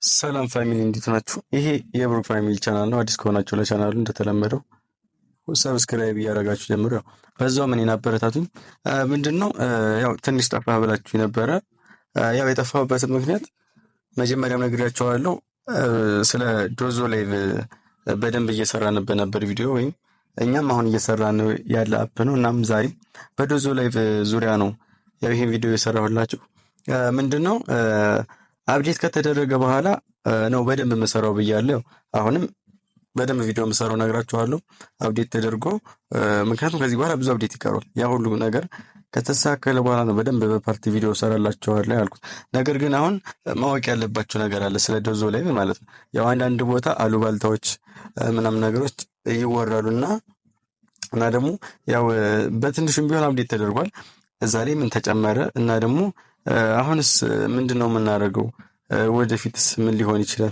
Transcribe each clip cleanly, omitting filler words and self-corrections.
ሰላም family፣ እንዴት ናችሁ? ይሄ የብሩክ ፋሚሊ ቻናል ነው። አዲስ ከሆናችሁ ለቻናሉ እንደተለመደው subscribe እያደረጋችሁ ጀምሩ። ያው በዛውም እኔን አበረታቱኝ። ምንድን ነው ያው ትንሽ ጠፋህ ብላችሁ ነበረ። ያው የጠፋሁበት ምክንያት መጀመሪያም ነግሬያቸዋለሁ። ስለ ዶዞ ላይቭ በደንብ እየሰራንበት ነበር ቪዲዮ፣ ወይም እኛም አሁን እየሰራን ያለ app ነው። እናም ዛሬም በዶዞ ላይቭ ዙሪያ ነው ያው ይሄን ቪዲዮ የሰራሁላችሁ። ምንድን ነው update ከተደረገ በኋላ ነው በደንብ የምሰራው ብያለሁ። አሁንም በደንብ ቪዲዮ የምሰራው ነግራችኋለሁ። Update ተደርጎ፣ ምክንያቱም ከዚህ በኋላ ብዙ update ይቀረዋል። ያ ሁሉ ነገር ከተስተካከለ በኋላ ነው በደንብ በ part ቪዲዮ ሰራላችኋለሁ ያልኩት። ነገር ግን አሁን ማወቅ ያለባችሁ ነገር አለ ስለ ዶዞ ላይቭ ማለት ነው። ያው አንዳንድ ቦታ አሉባልታዎች ምናምን ነገሮች ይወራሉና እና ደግሞ ያው በትንሹም ቢሆን update ተደርጓል። እዛ ላይ ምን ተጨመረ እና ደግሞ አሁንስ ምንድን ነው የምናደርገው፣ ወደፊትስ ምን ሊሆን ይችላል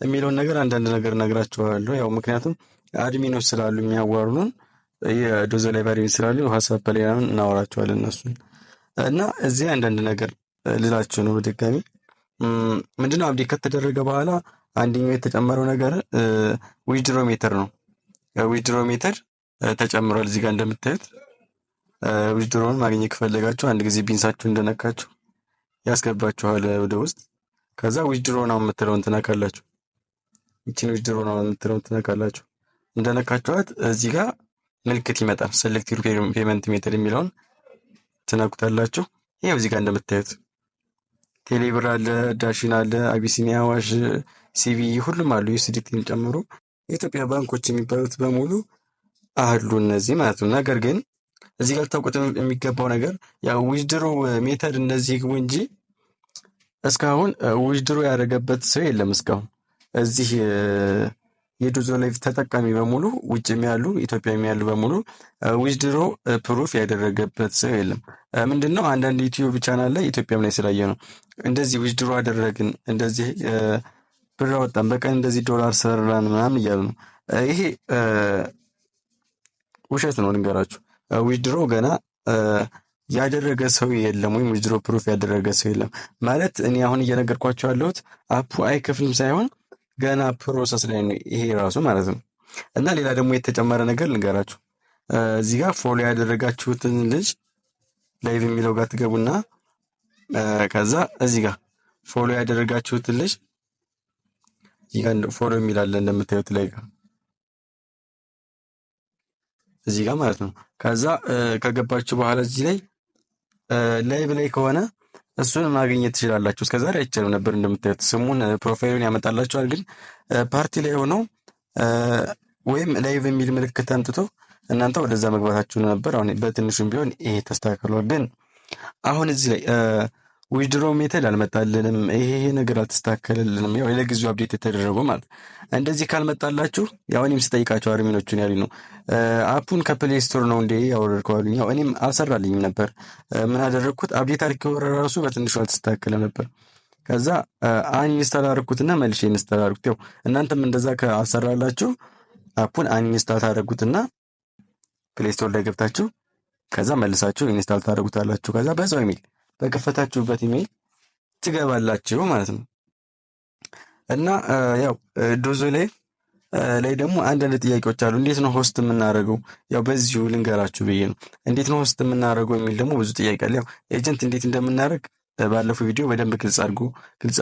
የሚለውን ነገር አንዳንድ ነገር እነግራችኋለሁ። ያው ምክንያቱም admin ኦች ስላሉ የሚያዋሩን፣ የዶዞ ላይቭ admin ስላሉ WhatsApp ላይ እናወራቸዋለን እነሱን። እና እዚህ አንዳንድ ነገር ልላችሁ ነው በድጋሚ። ምንድነው update ከተደረገ በኋላ አንደኛው የተጨመረው ነገር withdraw method ነው። Withdraw method ተጨምሯል። እዚህ ጋር እንደምታዩት withdraw ውን ማግኘት ከፈለጋችሁ አንድ ጊዜ ቢንሳችሁ እንደነካችሁ ያስገባችኋል ወደ ውስጥ። ከዛ withdraw now የምትለውን ትነካላችሁ። ይችን withdraw now የምትለውን ትነካላችሁ። እንደነካችኋት እዚህ ጋር ምልክት ይመጣል። Select your payment method የሚለውን ትነኩታላችሁ። ይኸው እዚህ ጋር እንደምታዩት ቴሌብር አለ፣ ዳሽን አለ፣ አቢሲኒያ፣ አዋሽ፣ ሲቢኢ ሁሉም አሉ። USDT ን ጨምሮ የኢትዮጵያ ባንኮች የሚባሉት በሙሉ አሉ እነዚህ ማለት ነው። ነገር ግን እዚህ ጋር ልታውቁት የሚገባው ነገር ያው withdraw method እነዚህ ይግቡ እንጂ እስካሁን withdraw ያደረገበት ሰው የለም። እስካሁን እዚህ የዶዞ ላይቭ ተጠቃሚ በሙሉ፣ ውጭም ያሉ ኢትዮጵያም ያሉ በሙሉ withdraw proof ያደረገበት ሰው የለም። ምንድነው አንዳንድ YouTube channel ላይ፣ ኢትዮጵያም ላይ ስላየ ነው፣ እንደዚህ withdraw አደረግን፣ እንደዚህ ብር አወጣን፣ በቀን እንደዚህ ዶላር ሰራን ምናምን እያሉ ነው። ይሄ ውሸት ነው ልንገራችሁ። Withdraw ገና ያደረገ ሰው የለም፣ ወይም withdraw proof ያደረገ ሰው የለም። ማለት እኔ አሁን እየነገርኳቸው ያለሁት app ኡ አይከፍልም ሳይሆን ገና process ላይ ነው ይሄ ራሱ ማለት ነው። እና ሌላ ደግሞ የተጨመረ ነገር ልንገራችሁ። እዚህ ጋር follow ያደረጋችሁትን ልጅ live የሚለው ጋር ትገቡና ከዛ እዚህ ጋር follow ያደረጋችሁትን ልጅ፣ እዚህ ጋር follow የሚል አለ እንደምታዩት ላይ ጋር እዚህ ጋር ማለት ነው። ከዛ ከገባችሁ በኋላ እዚህ ላይ live ላይ ከሆነ እሱን ማግኘት ትችላላችሁ። እስከዛሬ አይቻልም ነበር። እንደምታዩት ስሙን profile ኡን ያመጣላችኋል። ግን ፓርቲ ላይ ሆነው ወይም live የሚል ምልክት አምጥቶ እናንተ ወደዛ መግባታችሁ ነበር። አሁን በትንሹም ቢሆን ይሄ ተስተካክሏል። ግን አሁን እዚህ ላይ withdraw method አልመጣልንም፣ ይሄ ነገር አልተስተካከለልንም። ያው ለጊዜው update የተደረገው ማለት እንደዚህ ካልመጣላችሁ፣ ያው እኔም ስጠይቃቸው admin ኦቹን ያሉኝ ነው፣ app ኡን ከ Play Store ነው እንዴ ያወረድከው አሉኝ። ያው እኔም አልሰራልኝም ነበር። ምን አደረግኩት? Update አድርጌው ራሱ በትንሹ አልተስተካከለም ነበር። ከዛ uninstall አደረግኩትና መልሼ install አደረግኩት። ያው እናንተም እንደዛ ካልሰራላችሁ app ኡን uninstall ታደርጉትና Play Store ላይ ገብታችሁ ከዛ መልሳችሁ install ታደርጉታላችሁ። ከዛ በዛው ኢሜል፣ በከፈታችሁበት ኢሜል ትገባላችሁ ማለት ነው። እና ያው ዶዞ ላይ ላይ ደግሞ አንዳንድ ጥያቄዎች አሉ። እንዴት ነው host የምናደርገው? ያው በዚሁ ልንገራችሁ ብዬ ነው። እንዴት ነው host የምናደርገው የሚል ደግሞ ብዙ ጥያቄ አለ። ያው agent እንዴት እንደምናደርግ ባለፈው ቪዲዮ በደንብ ግልጽ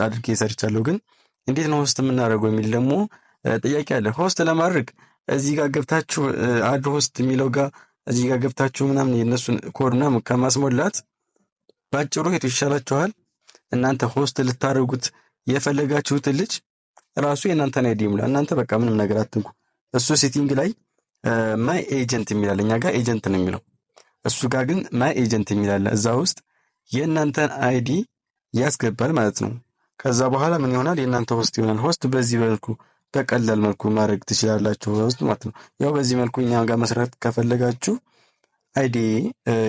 አድርጌ ሰርቻለሁ። ግን እንዴት ነው host የምናደርገው የሚል ደግሞ ጥያቄ አለ። Host ለማድረግ እዚህ ጋር ገብታችሁ add host የሚለው ጋር እዚህ ጋር ገብታችሁ ምናምን የእነሱን ኮድ ምናምን ከማስሞላት ባጭሩ የቱ ይሻላችኋል? እናንተ host ልታደርጉት የፈለጋችሁትን ልጅ ራሱ የእናንተን ID ይሙላ። እናንተ በቃ ምንም ነገር አትንኩ። እሱ setting ላይ my agent የሚል አለ። እኛ ጋር agent ነው የሚለው፣ እሱ ጋር ግን my agent የሚል አለ። እዛ ውስጥ የእናንተን ID ያስገባል ማለት ነው። ከዛ በኋላ ምን ይሆናል? የእናንተ host ይሆናል። Host በዚህ መልኩ በቀላል መልኩ ማድረግ ትችላላችሁ host ማለት ነው። ያው በዚህ መልኩ እኛ ጋር መስራት ከፈለጋችሁ ID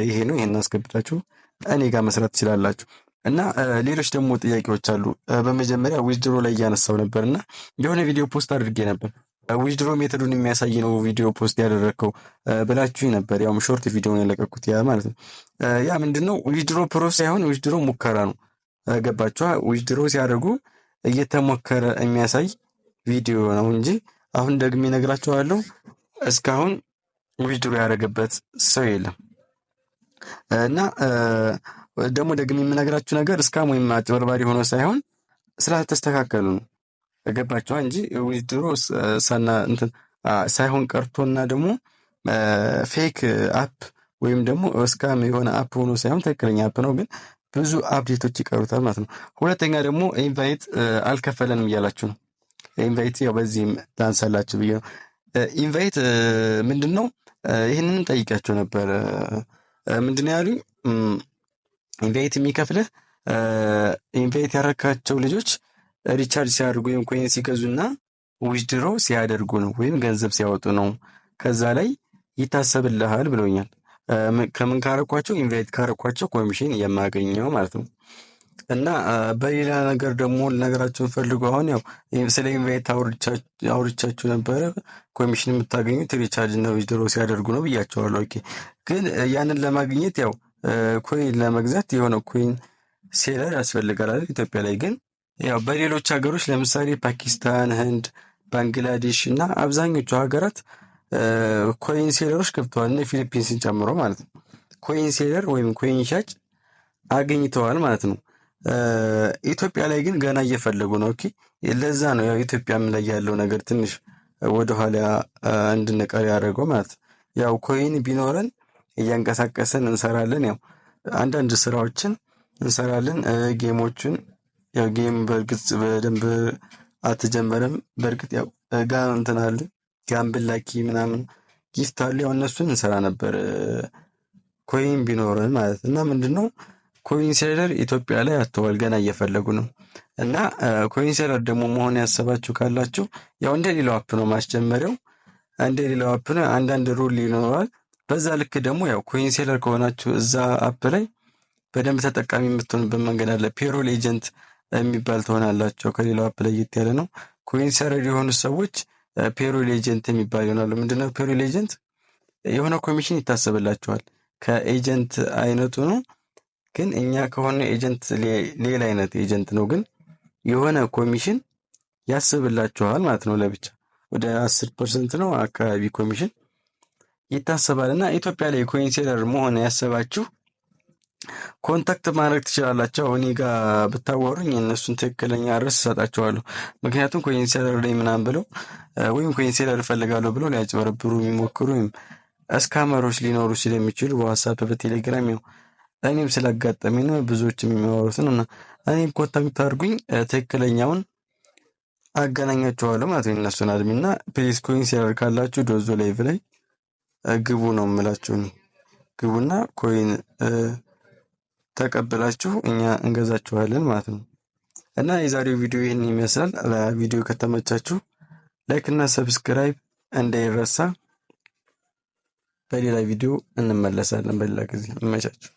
ይሄ ነው። ይሄን አስገብታችሁ እኔ ጋር መስራት ትችላላችሁ። እና ሌሎች ደግሞ ጥያቄዎች አሉ። በመጀመሪያ withdraw ላይ እያነሳው ነበር እና የሆነ ቪዲዮ post አድርጌ ነበር። Withdraw method ኡን የሚያሳይ ነው ቪዲዮ post ያደረግከው ብላችሁ ነበር። ያውም short ቪዲዮ ነው የለቀኩት ያ ማለት ነው። ያ ምንድነው? Withdraw proof ሳይሆን withdraw ሙከራ ነው። ገባችኋ? Withdraw ሲያደርጉ እየተሞከረ የሚያሳይ ቪዲዮ ነው እንጂ አሁን ደግሜ እነግራችኋለሁ እስካሁን withdraw ያደረገበት ሰው የለም። እና ደግሞ ደግሜ የምነግራችሁ ነገር scam ወይም አጭበርባሪ ሆኖ ሳይሆን ስላልተስተካከሉ ነው። ገባችኋ? እንጂ withdraw ሳና እንትን ሳይሆን ቀርቶና ደግሞ fake app ወይም ደግሞ scam የሆነ app ሆኖ ሳይሆን ትክክለኛ app ነው፣ ግን ብዙ update ኦች ይቀሩታል ማለት ነው። ሁለተኛ ደግሞ invite አልከፈለንም እያላችሁ ነው። Invite ያው በዚህም ላንሳላችሁ ብዬ ነው። Invite ምንድን ነው? ይህንንም ጠይቂያቸው ነበር። ምንድን ነው ያሉኝ? Invite የሚከፍልህ invite ያረካቸው ልጆች recharge ሲያደርጉ ወይም coin ሲገዙና withdraw ሲያደርጉ ነው ወይም ገንዘብ ሲያወጡ ነው። ከዛ ላይ ይታሰብልሃል ብለውኛል። ከምን ካረኳቸው? Invite ካረኳቸው ኮሚሽን የማገኘው ማለት ነው። እና በሌላ ነገር ደግሞ ልነግራችሁ ፈልጎ አሁን ያው ስለ invite አውርቻችሁ ነበረ። ኮሚሽን የምታገኙት recharge እና withdraw ሲያደርጉ ነው ብያቸዋለሁ። Okay፣ ግን ያንን ለማግኘት ያው coin ለመግዛት የሆነ coin seller ያስፈልጋል አይደል? ኢትዮጵያ ላይ ግን ያው በሌሎች ሀገሮች ለምሳሌ ፓኪስታን፣ ህንድ፣ ባንግላዴሽ እና አብዛኞቹ ሀገራት coin seller ኦች ገብተዋል እና ፊሊፒንስን ጨምሮ ማለት ነው። Coin seller ወይም coin ሻጭ አግኝተዋል ማለት ነው። ኢትዮጵያ ላይ ግን ገና እየፈለጉ ነው። Okay፣ ለዛ ነው ያው ኢትዮጵያም ላይ ያለው ነገር ትንሽ ወደኋላ እንድንቀር ያደረገው ማለት ነው። ያው coin ቢኖረን እያንቀሳቀሰን እንሰራለን። ያው አንዳንድ ስራዎችን እንሰራለን። Game ኦችን ያው game በእርግጥ በደንብ አልተጀመረም። በእርግጥ ያው ጋ እንትን አለ Gamble Lucky ምናምን gift አሉ። ያው እነሱን እንሰራ ነበር coin ቢኖረን ማለት እና ምንድነው coin seller ኢትዮጵያ ላይ አጥተዋል፣ ገና እየፈለጉ ነው። እና coin seller ደግሞ መሆን ያሰባችሁ ካላችሁ ያው እንደ ሌላው app ነው ማስጀመሪያው፣ እንደ ሌላው app ነው። አንዳንድ rule ይኖረዋል። በዛ ልክ ደግሞ ያው coin seller ከሆናችሁ እዛ app ላይ በደንብ ተጠቃሚ የምትሆኑበት መንገድ አለ። Payroll agent የሚባል ትሆናላቸው። ከሌላው app ለየት ያለ ነው። Coin seller የሆኑ ሰዎች payroll agent የሚባል ይሆናሉ። ምንድነው payroll agent? የሆነ ኮሚሽን ይታሰብላቸዋል። ከ agent አይነቱ ነው። ግን እኛ ከሆነ agent ሌላ አይነት agent ነው። ግን የሆነ ኮሚሽን ያስብላችኋል ማለት ነው። ለብቻ ወደ 10% ነው አካባቢ ኮሚሽን ይታሰባል። እና ኢትዮጵያ ላይ coin seller መሆን ያሰባችሁ contact ማድረግ ትችላላችሁ። እኔ ጋር ብታወሩኝ እነሱን ትክክለኛ ርዕስ እሰጣቸዋለሁ። ምክንያቱም coin seller ላይ ምናምን ብለው ወይም coin seller እፈልጋለሁ ብለው ሊያጭበረብሩ የሚሞክሩ ወይም scammer ኦች ሊኖሩ ስለሚችሉ በዋትሳፕ በቴሌግራም ያው እኔም ስላጋጠመኝ ነው ብዙዎች የሚያወሩትን እና እኔም contact አድርጉኝ ትክክለኛውን አገናኛቸዋለሁ ማለት ነው። እነሱን admin እና please coin seller ካላችሁ ዶዞ ላይቭ ላይ ግቡ ነው የምላችሁ። ግቡና coin ተቀብላችሁ እኛ እንገዛችኋለን ማለት ነው። እና የዛሬው ቪዲዮ ይህን ይመስላል። ቪዲዮ ከተመቻችሁ like እና subscribe እንዳይረሳ። በሌላ ቪዲዮ እንመለሳለን። በሌላ ጊዜ ይመቻችሁ።